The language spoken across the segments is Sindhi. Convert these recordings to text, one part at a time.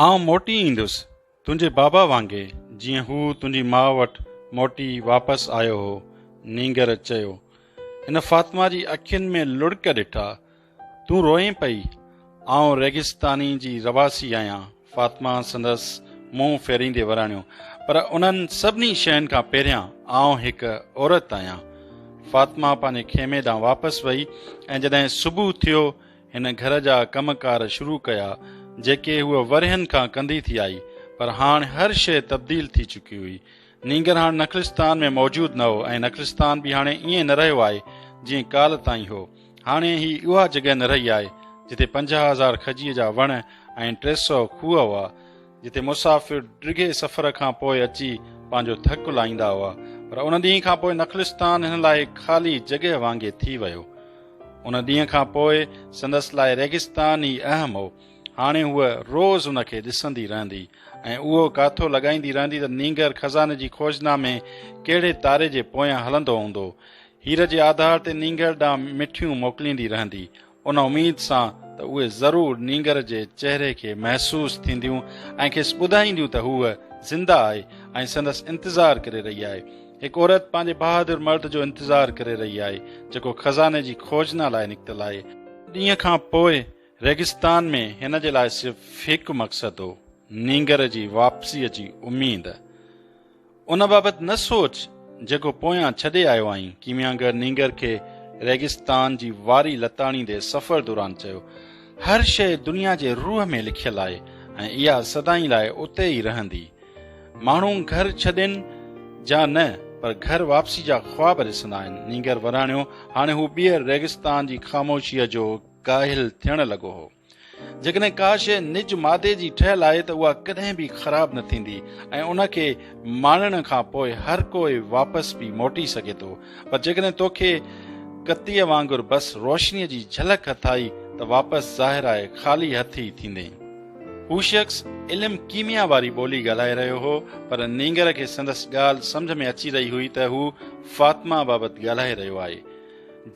آئون موٽي ايندس، تنهنجي بابا وانگي، جيئن هو تنهنجي ماء وٽ موٽي واپس آيو هو. نينگر چيو. هن فاطمه جي اکين ۾ لڙڪ ڏٺا. تون روئين پئي؟ آئون ريگستاني جي رهواسي آهيان. فاطمه سندس منهن ڦيريندي وراڻيو، پر انهن سڀني شين کان پهريان آئون هڪ عورت آهيان. فاطمه پنهنجي خيمي ڏانهن واپس وئي ۽ جڏهن صبح ٿيو هن گهر جا ڪم ڪار شروع ڪيا، جيڪي هوء ورهين کان ڪندي ٿي آئي، پر هاڻ هر شيء تبديل ٿي چڪي هئي. نينگر هاڻ نخلستان ۾ موجود نه هو ۽ نخلستان به هاڻي ائين نه رهيو آهي، جيئن ڪالهه تائين هو. هاڻي هي اها جڳهه نه رهي آهي، جتي 50,000 کجيء جا وڻ ۽ 300 کوهه هئا، جتي مسافر ڊگهي سفر کان پوء اچي پنهنجو ٿڪ لاهيندا هئا. پر ان ڏينهن کان پوء نخلستان هن لاء خالي جڳهه وانگي ٿي ويو. ان ڏينهن کان پوء سندس لاء ريگستان ئي اهم هو. هاڻي هوء روز ان کي ڏسندي رهندي ۽ اهو ڪاٿو لڳائيندي رهندي ته نينگر خزاني جي کوجنا ۾ ڪهڙي تاري جي پويان هلندو هوندو. هير جي آڌار تي نينگر ڏانهن مٺيون موڪليندي رهندي، ان اميد سان ته اهي ضرور نينگر جي چهري کي محسوس ٿينديون ۽ کيس ٻڌائينديون ته هوء زنده آهي ۽ سندس انتظار ڪري رهي آهي. هڪ عورت پنهنجي بهادر مرد جو انتظار ڪري رهي آهي، جيڪو خزاني جي کوجنا لاء نڪتل آهي. ڏينهن کان پوء ريگستان ۾ هن جي لاء صرف هڪ مقصد هو، نينگر جي واپسيء جي اميد. ان بابت نه سوچ جيڪو پويان ڇڏي آيو آهين، ڪيمياگر نينگر کي ريگستان جي واري لتاڙيندي سفر دوران چيو، هر شيء دنيا جي روح ۾ لکيل آهي ۽ اها سدائين لاء اتي ئي رهندي. ماڻهو گهر ڇڏين جا نه پر گهر واپسي جا خواب ڏسندا آهن. نينگر وراڻيو، هاڻي هو ٻيهر ريگستان جي خاموشيء جو ڪاهل ٿيڻ لڳو هو. جيڪڏهن ڪا شيء نج مادي جي ٺهيل آهي ته اها ڪڏهن به خراب نه ٿيندي ۽ ان کي ماڻڻ کان پوء هر ڪوئي واپس به موٽي سگهي ٿو پر جيڪڏهن توکي ڪتيء وانگر بس روشنيء جي جهلڪ هٿ آئي ته واپس ظاهر آهي خالي هٿ ئي ٿيندين. هو شخص علم ڪيميا واري ٻولي ڳالهائي رهيو هو پر نينگر کي سندس ڳالهه سمجهه ۾ اچي رهي هئي ته هو فاطمه بابت ڳالهائي رهيو آهي.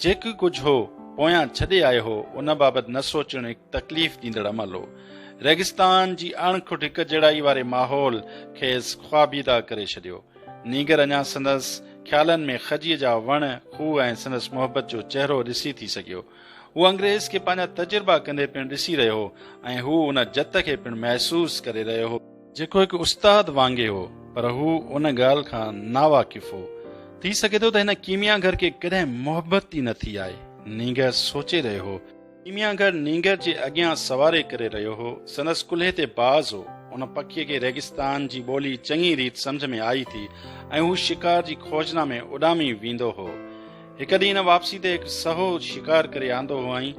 جيڪي ڪجهه هو پويان ڇڏي آيو هو، ان بابت نه سوچڻ هڪ تڪليف ڏيندڙ عمل هو. ريگستان جي اڻ کٽ هڪ جهڙائي واري ماحول کيس خوابيده ڪري ڇڏيو. نينگر اڃا سندس خيالن ۾ کجيء جا وڻ، کوهه ۽ سندس محبت جو چهرو ڏسي ٿي سگهيو. هو انگريز کي پنهنجا تجربا ڪندي پڻ ڏسي رهيو هو ۽ هو ان جت کي پڻ محسوس ڪري رهيو هو. جيڪو هڪ استاد وانگي هو، پر هو ان ڳالهه کان ناواقف هو. ٿي سگهي ٿو ته هن ڪيمياگر کي ڪڏهن محبت ئي نه ٿي آهي. نينگر سوچي رهيو هو. ڪيمياگر نينگر جي اڳيان سواري ڪري رهيو هو. سندس ڪلهي تي باز هو. ان پکيء کي ريگستان جي ٻولي چڱي ريت سمجهه ۾ آئي ٿي ۽ هو شڪار جي کوجنا ۾ اڏامي ويندو هو. هڪ ڏينهن هن واپسي تي هڪ سهو شڪار ڪري آندو هئائين.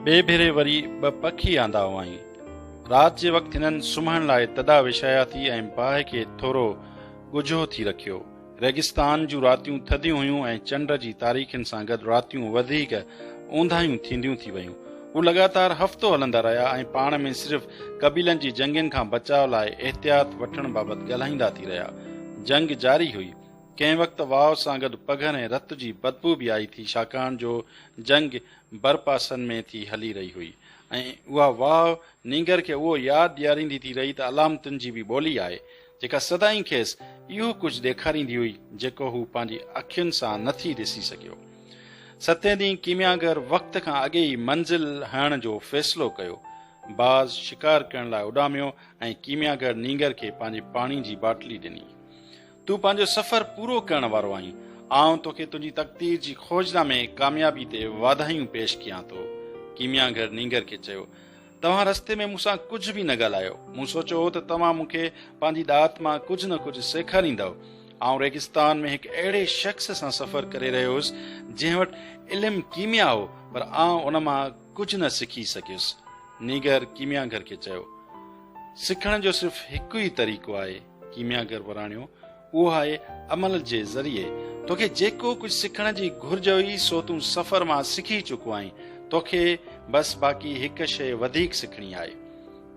ٻئي ڀيري وري ٻه پکي آندا هئائين. رات جي وقت هنن سمهڻ لاء تڏا وڇايا ٿي ۽ باهه کي ٿورو ڳجهو ٿي رکيو. ريگستان جون راتيون ٿڌيون هيون ۽ چنڊ جي تاريخين سان گڏ راتيون وڌيڪ اونداهيون ٿينديون ٿي ويون. هو لڳاتار هفتو هلندا رهيا ۽ پاڻ ۾ صرف قبيلن جي جنگين کان بچاء لاء احتياط وٺڻ بابت ڳالهائيندا ٿي رهيا. جنگ جاري هئي. ڪنهن وقت واء سان گڏ پگهر ۽ رت جي بدبوء به آئي ٿي ڇاڪاڻ جو جنگ ڀرپاسن ۾ ٿي هلي رهي هئي ۽ اها واء نينگر کي اهو ياد ڏياريندي ٿي رهي ته علامتن جي به ٻولي آهي جيڪا سدائين کيس اهو ڪجهه ڏيکاريندي هئي جيڪو هو پنهنجي اکين سان نه ٿي ڏسي سگهيو. ستين ڏينهن ڪيمياگر وقت کان اڳي ئي منزل هڻڻ جو فيصلو ڪيو. باز شڪار ڪرڻ لاء اڏاميو ۽ ڪيمياگر نينگر کي پنهنجي پاڻي جي باٽلي ڏني. تون پنهنجو سفر پورو ڪرڻ وارو آهين. آئون توکي تنهنجي تقدير جي کوجنا ۾ ڪاميابي تي واڌايون پيش ڪيان ٿو. ڪيمياگر نينگر کي چيو. توهان رستي ۾ مون سان ڪجهه به نه ڳالهايو. مون سوچيو هو ته توهان مون کي پنهنجي ڏات مان ڪجهه نه ڪجهه سيکاريندؤ. آئون ريگستان ۾ هڪ اهڙي شخص سان سفر ڪري رهيو هوس، جنهن وٽ علم ڪيميا هو، پر آئون ان مان ڪجهه نه سکي سگهيس. نينگر ڪيمياگر کي چيو. سکڻ جو صرف هڪ ئي طريقو آهي. ڪيمياگر وراڻيو، اهو آهي عمل جي ذريعي. توکي جيڪو ڪجهه سکڻ جي گهرج هئي سو تون سفر مان سکي چڪو آهين. توکي بس باقي هڪ شيء وڌيڪ سکڻي آهي.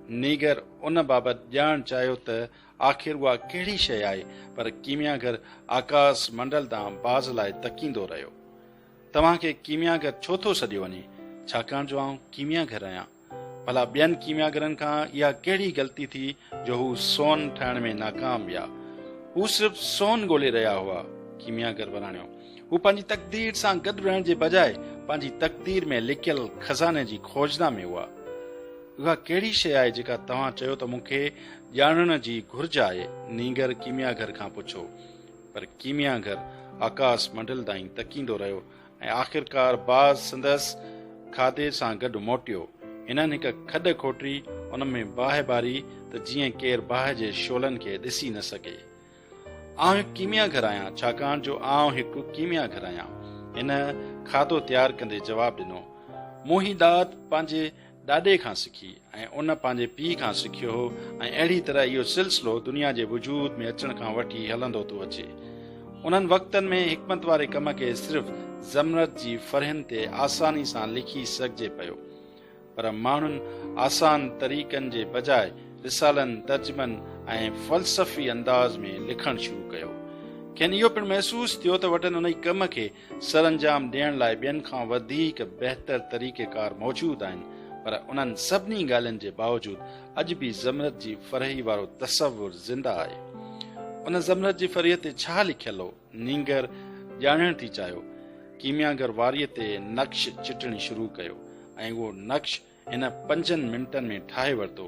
نيگر ان بابت ڄاڻڻ چاهيو ته آخر اها ڪهڙي شيء آهي، پر ڪيمياگر آڪاس منڊل ڏانهن باز لاء تڪيندو رهيو. توهان کي ڪيمياگر ڇو ٿو سڏيو وڃي؟ ڇاڪاڻ جو آئون ڪيمياگر آهيان. ڀلا ٻين ڪيمياگرن کان اها ڪهڙي غلطي ٿي جو هو سون ٺاهڻ ۾ ناڪام ويا؟ هو صرف سون ڳولي رهيا هئا، ڪيمياگر وراڻيو. هو پنهنجي تقدير سان گڏ رهڻ جي بجاء پنهنجي تقدير ۾ لڪيل خزاني جي کوجنا ۾ هئا. اها ڪهڙي شيء آهي جيڪا توهان چيو ته مون کي ڄاڻڻ جي گهرج آهي؟ نينگر ڪيمياگر کان پڇيو. پر ڪيمياگر آڪاس منڊل تائين تڪيندو رهيو ۽ آخرڪار باز سندس کاڌي سان گڏ موٽيو. هنن هڪ کڏ کوٽي ان ۾ باهه ٻاري ته جيئن ڪير باهه جي شعلن کي ڏسي نه سگهي. آئون هڪ ڪيمياگر آهيان، ڇاڪاڻ جو آئون هڪ ڪيمياگر آهيان. هن کاڌو تيار ڪندي جواب ڏنو. مون هي ڏات پنهنجي ڏاڏي کان سکي ۽ ان پنهنجي پيء کان سکيو هو ۽ اهڙي طرح اهو سلسلو دنيا جي وجود ۾ اچڻ کان وٺي هلندو ٿو اچي. انهن وقتن ۾ حڪمت واري ڪم کي صرف زمرد جي ڦرهين تي آساني سان لکي سگهجي پيو. پر ماڻهن آسان طريقن جي بجاء رسالن، ترجمن ۽ فلسفي انداز ۾ لکڻ شروع ڪيو. کين اهو پڻ محسوس ٿيو ته وٽن انهي ڪم کي سرانجام ڏيڻ لاء ٻين کان وڌيڪ بهتر طريقيڪار موجود آهن، پر انهن سڀني ڳالهين جي باوجود اڄ به زمرد جي فرحي وارو تصور زنده آهي. ان زمرد جي فرحي تي ڇا لکيل هو؟ نينگر ڄاڻڻ ٿي چاهيو. ڪيمياگر واريء تي نقش چٽڻ شروع ڪيو ۽ اهو نقش هن پنجن منٽن ۾ ٺاهي ورتو.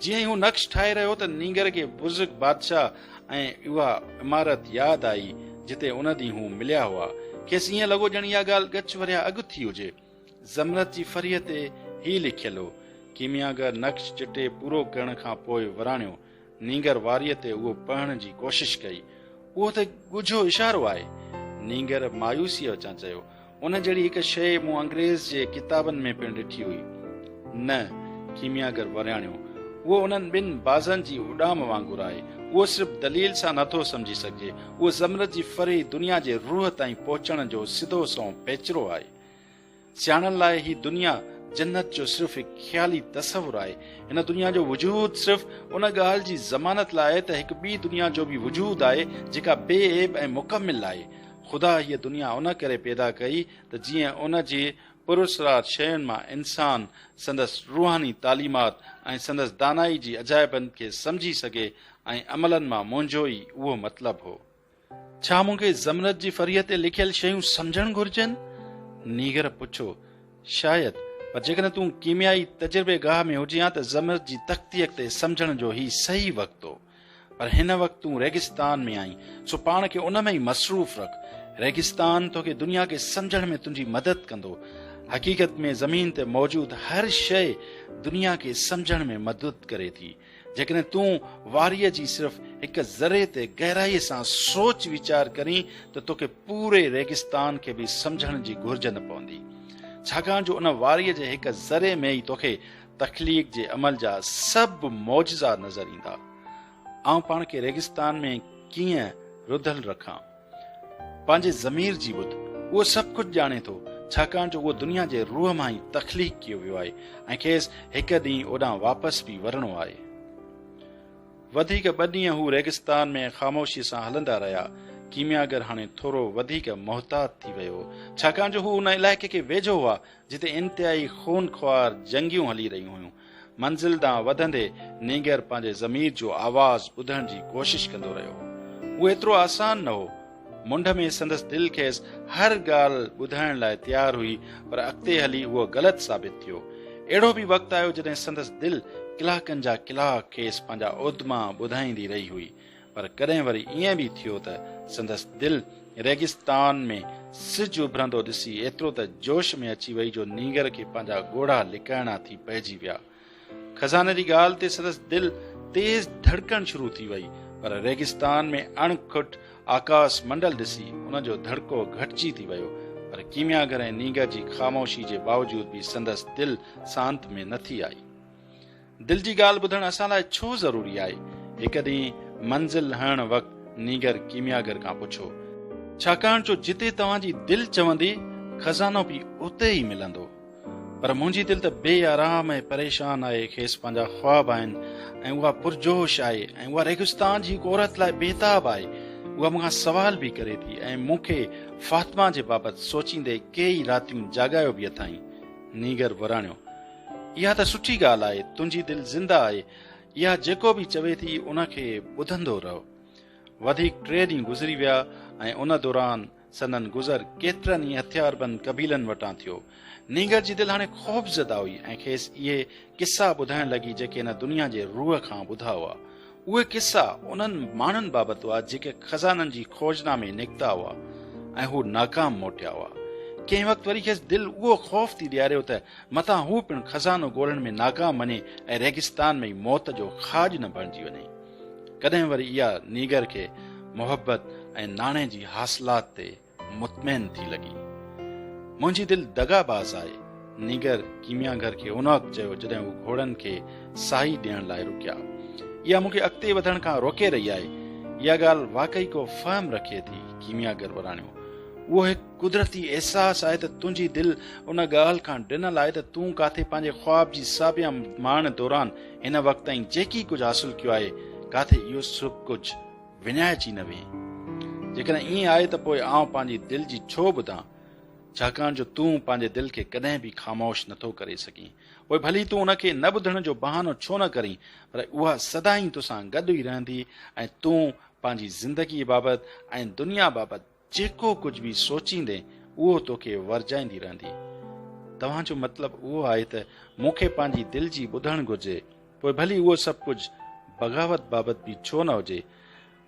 جيئن ئي هو نقش ٺاهي رهيو ته نينگر کي بزرگ بادشاهه ۽ اها عمارت ياد آئي جتي ان ڏينهن هو مليا هئا. کيس ائين لڳو ڄڻ اها ڳالهه ڳچ ورهيه اڳ ٿي هجي. زمرد جي ڦرهيء تي هي لکيل هو. ڪيمياگر نقش چٽي پورو ڪرڻ کان پوء وراڻيو. نينگر واريء تي اهو پڙهڻ جي ڪوشش ڪئي. اهو ته ڳجهو اشارو آهي. نينگر مايوسيء وچان چيو. ان جهڙي هڪ شيء مون انگريز جي ڪتابن ۾ پڻ ڏٺي هئي. نه، ڪيمياگر وراڻيو، اهو انهن ٻن بازن جي اڏام وانگر آهي. اهو صرف دليل سان نٿو سمجهي سگهجي. اهو زمرد جي ڦرهي دنيا جي روح تائين پهچڻ جو سڌو سنئون پيچرو آهي. سياڻن لاء هي دنيا جنت جو صرف هڪ خيالي تصور آهي. هن دنيا جو وجود صرف ان ڳالهه جي ضمانت لاء آهي ته هڪ ٻي دنيا جو به وجود آهي جيڪا بي عيب ۽ مڪمل آهي. خدا هيء دنيا ان ڪري پيدا ڪئي ته جيئن ان جي پراسرار شين مان انسان سندس روحاني تعليمات ۽ سندس دانائي جي عجائبن کي سمجهي سگهي ۽ عملن مان منهنجو ئي اهو مطلب هو. ڇا مون کي زمرد جي ڦرهيء تي لکيل شيون سمجهڻ گهرجن؟ نينگر پڇيو. شايد، پر جيڪڏهن تون ڪيميائي تجربي گاهه ۾ هجين ها ته زمرد جي تختيء تي سمجهڻ جو هي صحيح وقت هو. پر هن وقت تون ريگستان ۾ آهين، سو پاڻ کي ان ۾ ئي مصروف رک. ريگستان توکي دنيا کي سمجهڻ ۾ تنهنجي مدد ڪندو. حقيقت ۾ زمين تي موجود هر شيء دنيا کي سمجهڻ ۾ مدد ڪري ٿي. جيڪڏهن تون واريء جي صرف هڪ ذري تي گهرائيء سان سوچ ويچار ڪرين ته توکي پوري ريگستان کي به سمجهڻ جي گهرج نه پوندي. ڇاڪاڻ جو ان واريء جي هڪ ذري ۾ ئي توکي تخليق جي عمل جا سڀ معجزا نظر ايندا. آئون پاڻ کي ريگستان ۾ ڪيئن رڌل رکان؟ پنهنجي ضمير جي ٻڌ. اهو سڀ ڪجهه ڄاڻي ٿو، ڇاڪاڻ جو اهو دنيا جي روح مان ئي تخليق ڪيو ويو آهي ۽ کيس هڪ ڏينهن اوڏانهن واپس به ورڻو آهي. وڌيڪ ٻه ڏينهن هو ريگستان ۾ خاموشيء سان هلندا رهيا. ڪيمياگر هاڻي ٿورو وڌيڪ محتاط ٿي ويو هو، ڇاڪاڻ جو هو ان علائقي کي ويجهو هئا، جتي انتهائي خونخوار جنگيون هلي رهيون هيون. منزل ڏانهن وڌندي نينگر پنهنجي ضمير جو آواز ٻڌڻ جي ڪوشش ڪندو رهيو. اهو ايترو آسان نه هو. منڍ ۾ سندس دل کيس هر ڳالهه ٻڌائڻ لاء تيار هئي پر اڳتي هلي اهو غلط ثابت ٿيو. اهڙو به وقت آيو جڏهن سندس دل ڪلاڪن جا ڪلاڪ کيس پنهنجا اودما ٻڌائيندي رهي هئي پر ڪڏهن وري ائين به ٿيو ته سندس دل ريگستان ۾ سج اڀرندو ڏسي ايترو ته جوش ۾ اچي وئي جو نينگر کي پنهنجا ڳوڙها لڪائڻا ٿي پئجي ويا. خزاني جي ڳالهه تي سندس دل تيز ڌڙڪڻ شروع ٿي وئي، پر ريگستان ۾ اڻ کٽ آڪاس منڊل ڏسي ان جو ڌڙڪو گهٽجي ٿي ويو، پر ڪيمياگر ۽ نينگر جي خاموشي جي باوجود به سندس دل سانت ۾ نه ٿي آئي. دل جي ڳالهه ٻڌڻ اسان لاء ڇو ضروري آهي؟ هڪ ڏينهن منزل هڻڻ وقت نينگر ڪيمياگر کان پڇيو. ڇاڪاڻ جو جتي توهان جي دل چوندي، خزانو به اتي ئي ملندو. پر منهنجي دل ته بي آرام ۽ پريشان آهي، کيس پنهنجا خواب آهن ۽ اها پرجوش آهي ۽ اها ريگستان جي هڪ عورت لاء بيتاب آهي. اها مون کان سوال به ڪري ٿي ۽ مون کي فاطمه جي بابت سوچيندي ڪيئي راتيون جاڳايو به اٿائين. نينگر وراڻيو. اها ته سٺي ڳالهه آهي، تنهنجي دل زنده آهي، اها جيڪو به چوي ٿي ان کي ٻڌندو رهه. وڌيڪ ٽي ڏينهن گذري ويا ۽ ان دوران سندن گذر ڪيترن ئي هٿياربند قبيلن وٽان ٿيو. نينگر جي دل هاڻي خوفزده هئي ۽ کيس اهي قصا ٻڌائڻ لڳي جيڪي هن دنيا جي روح کان ٻڌا هئا. اهي قصا انهن ماڻهن بابت هئا جيڪي خزانن جي کوجنا ۾ نڪتا هئا ۽ هو ناڪام موٽيا هئا. ڪنهن وقت وري کيس دل اهو خوف ٿي ڏياريو ته متان هو پڻ خزانو ڳولڻ ۾ ناڪام وڃي ۽ ريگستان ۾ ئي موت جو کاڄ نه بڻجي وڃي. ڪڏهن وري اها نينگر کي محبت ۽ ناڻي جي حاصلات تي مطمئن ٿي لڳي. منهنجي دل دغا باز آهي. نينگر ڪيمياگر کي ان وقت چيو جڏهن هو گهوڙن کي ساهي ڏيڻ لاء رڪيا. اها مون کي اڳتي وڌڻ کان روڪي رهي آهي. اها ڳالهه واقعي ڪو فهم رکي ٿي. ڪيمياگر وراڻيو. اهو هڪ قدرتي احساس آهي ته تنهنجي دل ان ڳالهه کان ڊنل آهي ته تون ڪاٿي پنهنجي خواب جي ساڀيان ماڻڻ دوران هن وقت تائين جيڪي ڪجهه حاصل ڪيو آهي، ڪاٿي اهو سڀ ڪجهه وڃائجي نه ويهين. جيڪڏهن ائين آهي ته پوء آئون پنهنجي دل جي ڇو ٻڌان؟ ڇاڪاڻ جو تون پنهنجي دل کي ڪڏهن به خاموش نٿو ڪري سگهين. پوء ڀلي تون ان کي نه ٻڌڻ جو بهانو ڇو نه ڪرين، پر اها سدائين توسان گڏ ئي رهندي ۽ تون پنهنجي زندگيء بابت ۽ دنيا بابت جيڪو ڪجهه به سوچيندين، اهو توکي ورجائيندي رهندي. توهان جو مطلب اهو آهي ته مون کي پنهنجي دل جي ٻڌڻ گهرجي، پوء ڀلي اهو سڀ ڪجهه بغاوت بابت به ڇو نه هجي.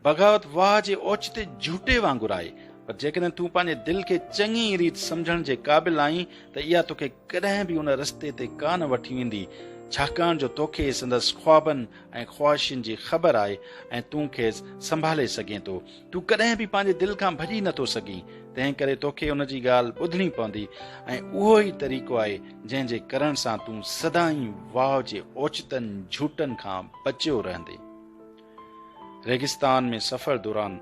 بغاوت واهه جي اوچتي جهوٽي وانگر آهي، پر جيڪڏهن تون پنهنجي دل کي چڱي ريت سمجهڻ جي قابل آهين ته اها توکي ڪڏهن به ان رستي تي ڪانه وٺي ويندي، ڇاڪاڻ جو توکي سندس خوابن ۽ خواهشن جي خبر آهي ۽ تون کيس سنڀالي سگهين ٿو. تون ڪڏهن به پنهنجي دل کان ڀڄي نٿو سگهين، تنهن ڪري توکي ان جي ڳالهه ٻڌڻي پوندي ۽ اهو ئي طريقو آهي جنهن جي ڪرڻ سان تون سدائين واء جي اوچتن جهوٽن کان بچيو رهندين. ريگستان ۾ سفر دوران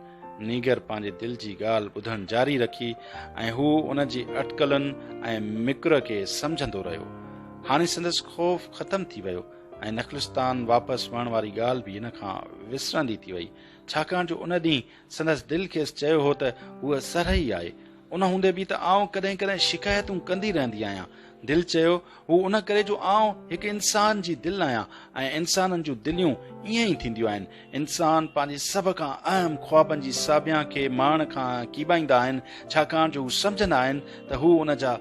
نينگر پنهنجي دل جي ڳالهه ٻڌڻ جاري رکي ۽ هو ان جي اٽڪلن ۽ مڪر کي سمجهندو رهيو. هاڻي سندس خوف ختم ٿي ويو ۽ نخلستان واپس وڃڻ واري ڳالهه به هن کان وسرندي ٿي وئي. ڇاڪاڻ جو ان ڏينهن سندس دل کيس چيو هو ته هوء سرهي آهي. ان هوندي به ته آئون ڪڏهن ڪڏهن شڪايتون ڪندي رهندي آهيان. دل چيو، هو ان ڪري جو آئون هڪ انسان جي دل آهيان ۽ انسانن جون دليون ائين ئي ٿينديون آهن. انسان پنهنجي سڀ کان اهم خوابن جي ساڀيان کي ماڻڻ کان ڪيٻائيندا آهن، ڇاڪاڻ جو هو سمجهندا آهن ته هو ان جا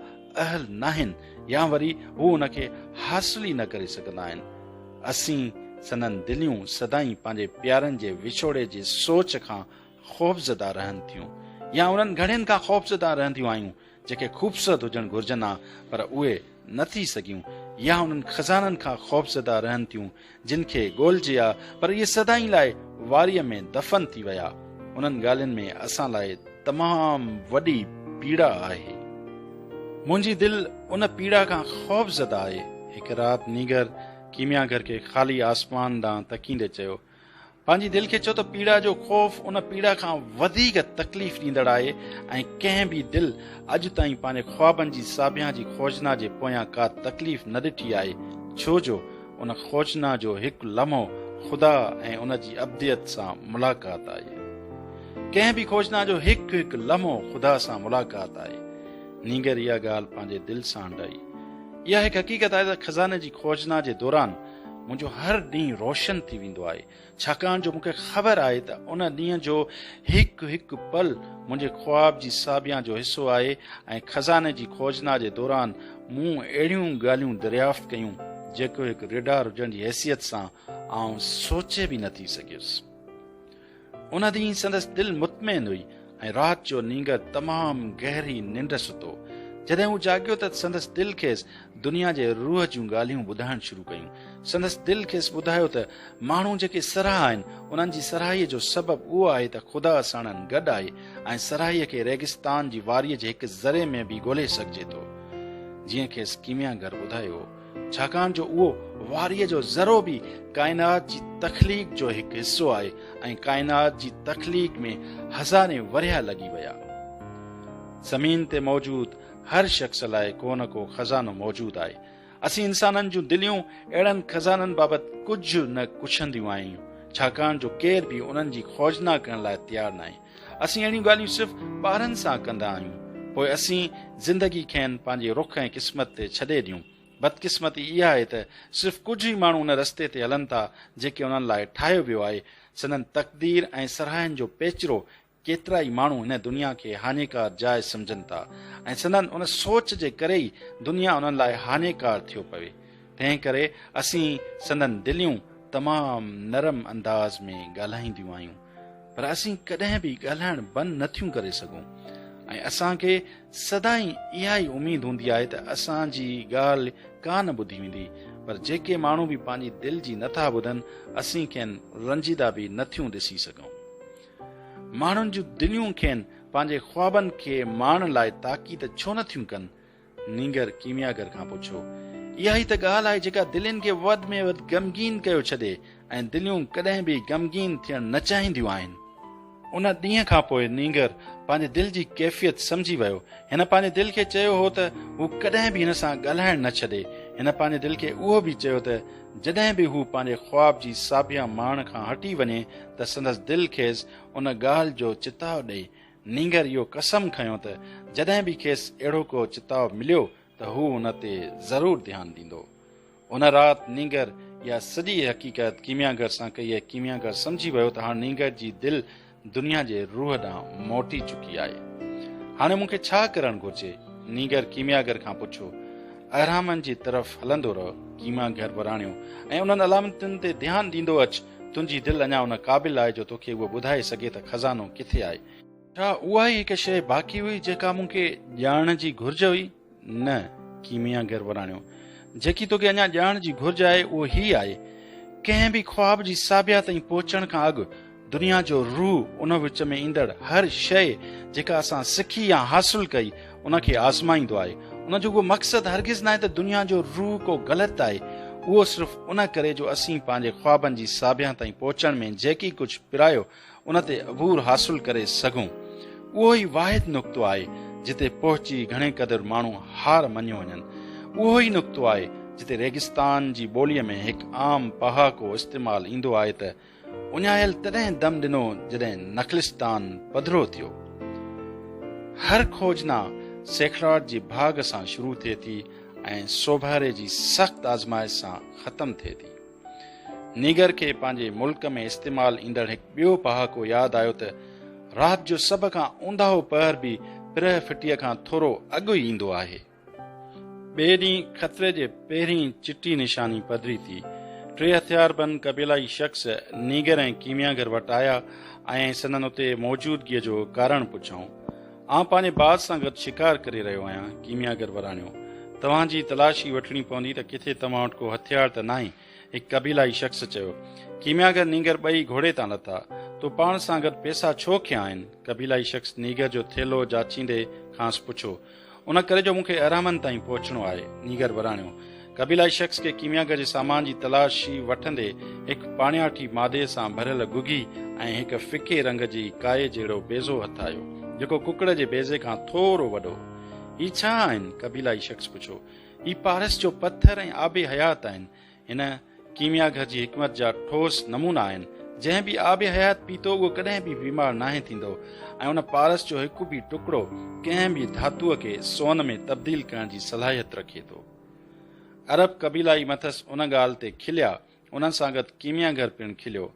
اهل ناهن يا وري هو ان کي حاصل ئي نه ڪري سگهندا آهن. اسين سندن دليون سدائين پنهنجي پيارن جي وڇوڙي جي سوچ کان خوفزده رهن ٿيون يا انهن گهڙين کان خوفزده رهنديون آهيون جيڪي خوبصورت هجڻ گهرجن ها پر اهي نه ٿي سگهيون يا انهن خزانن کان خوفزده رهن ٿيون جن کي ڳولجي ها پر اهي سدائين لاء واريء ۾ دفن ٿي ويا. انهن ڳالهين ۾ اسان لاء تمام وڏي پيڙا آهي. منهنجي دل ان پيڙا کان خوفزده آهي. هڪ رات نينگر ڪيمياگر کي خالي آسمان ڏانهن تڪيندي چيو. پنهنجي دل کي چئو ته پيڙا جو خوف ان پيڙا کان وڌيڪ تڪليف ڏيندڙ آهي ۽ ڪنهن به دل اڄ تائين پنهنجي خوابن جي ساڀيان جي کوجنا جي پويان ڪا تڪليف نه ڏٺي آهي ڇو جو ان کوجنا جو هڪ لمحو خدا ۽ ان جي ابديت سان ملاقات آهي. ڪنهن به کوجنا جو هڪ هڪ لمحو خدا سان ملاقات آهي. نينگر اها ڳالهه پنهنجي دل سان هنڊائي. اها هڪ حقيقت آهي ته خزاني جي کوجنا جي دوران منهنجو هر ڏينهن روشن ٿي ويندو آهي، ڇاڪاڻ جو مون کي خبر آهي ته ان ڏينهن جو هڪ هڪ پل منهنجي خواب جي ساڀيان جو حصو آهي ۽ خزاني جي کوجنا جي دوران مون اهڙيون ڳالهيون دريافت ڪيون، جيڪو هڪ ريڊار هجڻ جي حيثيت سان آئون سوچي به نه ٿي سگهيس. ان ڏينهن سندس دل مطمئن هئي ۽ رات جو نينگر تمام گهري ننڊ ستو. جڏهن هو جاڳيو ته سندس دل کيس دنيا جي روح جون ڳالهيون ٻڌائڻ شروع ڪيون. سندس دل کيس ٻڌايو ته ماڻهو جيڪي سرها آهن، انهن جي سرهائيء جو سبب اهو آهي ته خدا ساڻن گڏ آهي ۽ سرهائيء کي ريگستان جي واريء جي هڪ ذري ۾ به ڳولهي سگهجي ٿو. جيئن کيس ڪيمياگر ٻڌايو هو. ڇاڪاڻ جو اهو واريء جو ذرو به ڪائنات جي تخليق جو هڪ حصو آهي ۽ ڪائنات جي تخليق ۾ هزارين ورهيه لڳي ويا. زمين تي موجود هر شخص لاء ڪو نه ڪو خزانو موجود آهي. اسين انسانن جون دليون اهڙن خزانن بابت ڪجهه نه ڪڇنديون آهيون، ڇاڪاڻ جو ڪير به انهن جي کوجنا ڪرڻ لاء تيار ناهي. اسين اهڙيون ڳالهيون صرف ٻارن سان ڪندا آهيون، پوء اسين زندگي کين پنهنجي رخ ۽ قسمت تي ڇڏي ڏيون. بدقسمتي اها آهي ته صرف ڪجهه ئي ماڻهو ان رستي تي هلن ٿا، جيڪي انهن لاء ٺاهيو ويو آهي. سندن تقدير ۽ سرهاين جو پيچرو ڪيترائي ماڻهو هن دنيا کي هاڃيڪار جاء سمجهن ٿا ۽ سندن ان سوچ جي ڪري ئي دنيا انهن لاء هاڃيڪار ٿيو پوي. تنهن ڪري اسين سندن دليون تمام نرم انداز ۾ ڳالهائينديون آهيون پر اسين ڪڏهن به ڳالهائڻ بند نه ٿيون ڪري سگهون ۽ اسان کي سدائين اها ئي اميد هوندي آهي ته اسان جي ڳالهه ڪا نه ٻڌي ويندي پر جيڪي ماڻهو به پنهنجي دل جي نه ٿا ٻڌن اسين کين رنجيده به نه ٿيون ڏسي سگهون. ماڻهن جون دليون کين پنهنجي خوابن کي ماڻڻ لاء تاڪيد ڇو نه ٿيون ڪن؟ نينگر ڪيمياگر کان پڇيو. اها ئي ته ڳالهه آهي جيڪا دلين کي وڌ ۾ وڌ غمگين ڪيو ڇڏي ۽ دليون ڪڏهن به غمگين ٿيڻ نه چاهينديون آهن. ان ڏينهن کان پوء نينگر پنهنجي دل جي ڪيفيت سمجهي ويو. هن پنهنجي دل کي چيو هو ته هو ڪڏهن به هن سان ڳالهائڻ نه ڇڏي. هن پنهنجي دل کي اهو به چيو ته جڏهن به هو پنهنجي خواب جي ساڀيان ماڻڻ کان هٽي وڃي ته سندس دل کيس ان ڳالهه جو چتاء ڏئي. نينگر اهو قسم کنيو ته جڏهن به کيس اهڙو ڪو چتاء مليو ته هو ان تي ضرور ڌيان ڏيندو. ان رات نينگر اها سڄي حقيقت ڪيمياگر سان ڪئي ۽ ڪيمياگر سمجهي ويو ته هاڻ نينگر جي دل دنيا جي روح ڏانهن موٽي چڪي آهي. هاڻي مون کي ڇا ڪرڻ گهرجي؟ نينگر ڪيمياگر کان پڇيو. اهرامن جي طرف هلندو رهه، ڪيمياگر وراڻيو، ۽ انهن علامتن تي ڌيان ڏيندو اچ. تنهنجي دل اڃا ان قابل آهي جو توکي اهو ٻڌائي سگهي ته خزانو ڪٿي آهي. ڇا اها ئي هڪ شيء باقي هئي جيڪا مون کي ڄاڻڻ جي گهرج هئي؟ نه، ڪيمياگر وراڻيو، جيڪي توکي اڃا ڄاڻڻ جي گهرج آهي اهو هي آهي، ڪنهن به خواب جي ساڀيا تائين پهچڻ کان اڳ دنيا جو روح ان وچ ۾ ايندڙ هر شيء جيڪا اسان سکي يا حاصل ڪئي ان کي آزمائيندو آهي. ان جو اهو مقصد هرگز ناهي ته دنيا جو روح ڪو غلط آهي، اهو صرف ان ڪري جو اسين پنهنجي خوابن جي ساڀيان تائين پهچڻ ۾ جيڪي ڪجهه پرايو ان تي عبور حاصل ڪري سگهون. اهو ئي واحد نقطو آهي جتي پهچي گهڻي قدر ماڻهو هار مڃيو وڃن. اهو ئي نقطو آهي جتي ريگستان جي ٻوليء ۾ هڪ عام پهاڪو استعمال ايندو آهي ته اڃايل تڏهن دم ڏنو جڏهن نخلستان پڌرو ٿيو. هر کوجنا سيکڙاٽ جي ڀاڳ سان شروع ٿئي ٿي ۽ سوڀاري جي سخت آزمائش سان ختم ٿئي ٿي. نينگر کي پنهنجي ملڪ ۾ استعمال ايندڙ هڪ ٻيو پهاڪو ياد آيو ته رات جو سڀ کان اونداهو پهر به پرهه ڦٽيء کان ٿورو اڳ ئي ايندو آهي. ٻئي ڏينهن خطري جي پهرين چٽي نشاني پڌري ٿي. ٽي هٿياربند قبيلائي شخص نينگر ۽ ڪيمياگر وٽ آيا ۽ سندن اتي موجودگيء جو ڪارڻ پڇيائون. آئون پنهنجي باز سان گڏ شڪار ڪري رهيو آهيان، ڪيمياگر وراڻيو. توهان جي تلاشي وٺڻي پوندي ته ڪٿي توهان وٽ ڪو هٿيار ته ناهي، هڪ قبيلائي شخص چيو. ڪيمياگر نينگر ٻئي گهوڙي تان لٿا. تو پاڻ سان گڏ پيسا ڇو کنيا آهن؟ قبيلائي شخص نينگر جو ٿيلهو جاچيندي کانئس پڇيو. ان ڪري جو مون کي اهرامن تائين پهچڻو آهي، نينگر وراڻيو. قبيلائي شخص کي ڪيمياگر جي سامان جي تلاشي وٺندي هڪ پاڻياٺي مادي سان ڀريل گگهي ۽ هڪ ڦڪي رنگ جي ڪائي جهڙو بيضو هٿ آيو، جيڪو ڪڪڙ جي بيضي کان ٿورو وڏو هو. هي ڇا آهن؟ قبيلائي شخص پڇيو. هي پارس جو پٿر ۽ آب حيات آهن. هن ڪيمياگر جي حڪمت جا ٺوس نمونا آهن. جنهن به آب حيات پيتو اهو ڪڏهن به بيمار ناهي ٿيندو ۽ ان پارس جو هڪ به ٽڪڙو ڪنهن به ڌاتوء کي سون ۾ تبديل ڪرڻ جي صلاحيت رکي ٿو. عرب قبيلائي مٿس ان ڳالهه تي کليا، انهن سان گڏ ڪيمياگر پڻ کليو.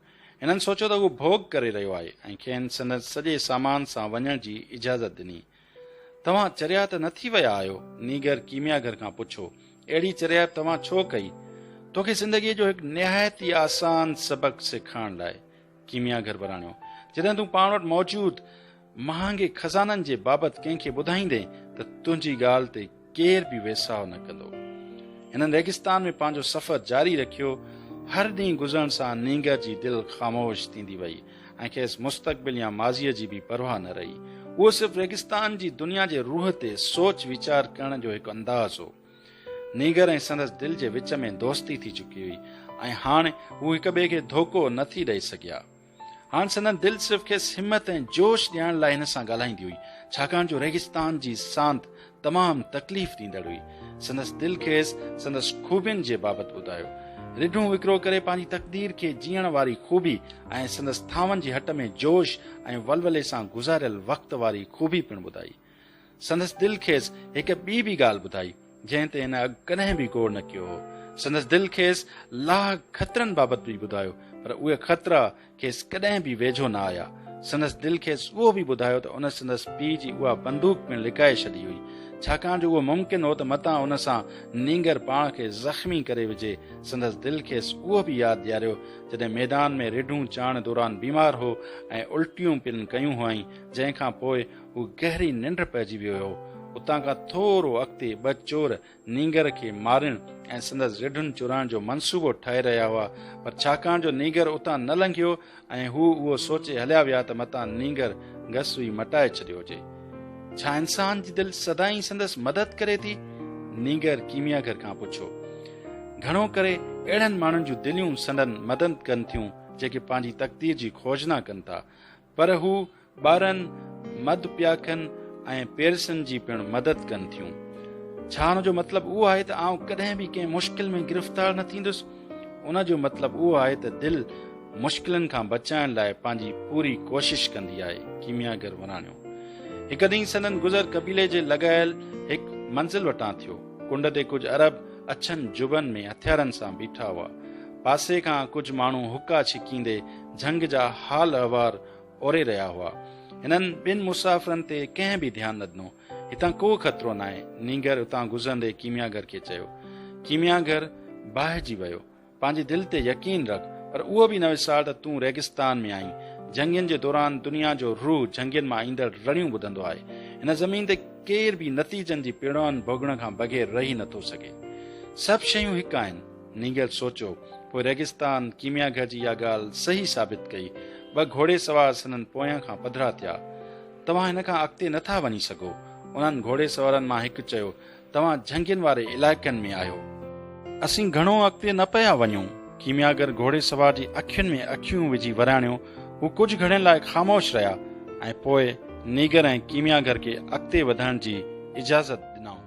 هنن سوچيو ته هو ڀوڳ ڪري رهيو آهي ۽ کين سندس سڄي سامان سان وڃڻ جي اجازت ڏني. توهان چريا ته نه ٿي ويا آهيو؟ نينگر ڪيمياگر کان پڇيو. اهڙي چريائپ توهان ڇو ڪئي؟ توکي زندگيء جو هڪ نهايت ئي آسان سبق سيکارڻ لاء. ڪيمياگر وراڻيو. جڏهن تون پاڻ وٽ موجود مهانگي خزانن جي بابت ڪنهن کي ٻڌائيندين ته تنهنجي ڳالهه تي ڪير به ويساهه نه ڪندو. هنن ريگستان ۾ پنهنجو سفر جاري رکيو. هر ڏينهن گذرڻ سان نينگر جي دل خاموش ٿيندي وئي ۽ کيس مستقبل يا ماضيء جي به پرواهه نه رهي. اهو صرف ريگستان جي دنيا جي روح تي سوچ ويچار ڪرڻ جو هڪ انداز هو. نينگر ۽ سندس دل جي وچ ۾ دوستي ٿي چڪي هئي ۽ هاڻ هو هڪ ٻئي کي ڌوڪو نه ٿي ڏئي سگهيا. هاڻ سندن دل صرف کيس همت ۽ جوش ڏيارڻ لاء هن سان ڳالهائيندي هئي، ڇاڪاڻ جو ريگستان جي سانت تمام تڪليف ڏيندڙ هئي. سندس دل کيس سندس خوبين جي بابت ٻڌايو. رڍون وڪرو ڪري پنهنجي تقدير کي جيئڻ واري خوبي ۽ سندس ٿانون جي هٽ ۾ جوش ۽ ولولي سان گذاريل وقت واري خوبي پڻ ٻڌائي. سندس دل کيس هڪ ٻي به ڳالهه ٻڌائي. جنهن تي هن اڳ ڪڏهن به غور نه ڪيو هو. سندس دل کيس لاحق خطرن بابت به ٻڌايو، پر اهي خطرا کيس ڪڏهن به ويجهو نه آيا. سندس دل کيس اهو به ٻڌايو ته ان سندس پيء جي اها بندوق پڻ لڪائي ڇڏي هئي، ڇاڪاڻ جو اهو ممڪن هو ته متان ان سان نينگر پاڻ کي زخمي ڪري وجهي. سندس دل کيس اهو به ياد ڏياريو، جڏهن ميدان ۾ رڍون چاڻ دوران بيمار هو ۽ الٽيون پڻ ڪيون هئائين، جنهن کان پوء هو گهري ننڊ پئجي ويو هو. اتان کان ٿورو اڳتي ٻه چور نينگر کي مارڻ ۽ سندس رڍن چورائڻ جو منصوبو ٺاهي رهيا هئا، پر ڇاڪاڻ جو نينگر اتان نه لنگهيو ۽ هو اهو سوچي هليا ويا ته متان نينگر گس ئي مٽائي ڇڏيو هجي. ڇا انسان جي دل سدائين سندس مدد ڪري ٿي؟ نينگر ڪيمياگر کان پڇيو. گهڻو ڪري اهڙن ماڻهن جون دليون سندن مدد ڪن ٿيون، جيڪي پنهنجي تقدير جي کوجنا ڪن ٿا. پر هو ٻارن، مڌ پياڪن ۽ پيرسن جي پڻ مدد ڪن ٿيون. ڇا ان جو مطلب اهو آهي ته آئون ڪڏهن به ڪنهن مشڪل ۾ گرفتار نه ٿيندس؟ ان جو مطلب اهو آهي ته دل مشڪلن کان بچائڻ لاء پنهنجي پوري ڪوشش ڪندي آهي. ڪيمياگر وراڻيو. هڪ ڏينهن سندن گذر قبيلي جي لڳايل هڪ منزل وٽان ٿيو. ڪنڊ تي ڪجهه عرب اڇن جبن ۾ هٿيارن سان بيٺا هئا. پاسي کان ڪجهه ماڻهو حقا ڇڪيندي جهنگ جا حال احوار اوري رهيا هئا. هنن ٻن مسافرن تي ڪنهن به ڌيان نه ڏنو. هتان ڪو خطرو ناهي، نينگر اتان گذرندي ڪيمياگر کي چيو. ڪيمياگر باهجي ويو. پنهنجي دل تي يقين رک، پر اهو به نه وسار ته تون ريگستان ۾ آهين. جنگين جي دوران دنيا جو روح جهنگين مان ايندڙ رڙيون ٻڌندو آهي. هن زمين تي ڪير به نتيجن جي پيڙائن ڀوڳڻ کان بغير رهي نٿو سگهي. سڀ شيون هڪ آهن. نينگر سوچيو. پوء ريگستان ڪيمياگر جي اها ڳالهه صحيح ثابت ڪئي. ٻه گهوڙي سوار سندن پويان کان پڌرا ٿيا. توهان هن کان اڳتي نه ٿا وڃي سگهو. انهن گهوڙي سوارن مان هڪ چيو، توهان جهنگين واري علائقن ۾ آهيو. اسين گهڻو اڳتي نه پيا وڃون. ڪيمياگر گهوڙي سوار جي اکين ۾ اکيون وجهي وراڻيو. هو ڪجهه گهڙين لاء خاموش رهيا ۽ پوء نينگر ۽ ڪيمياگر کي اڳتي وڌڻ جي اجازت ڏنائون.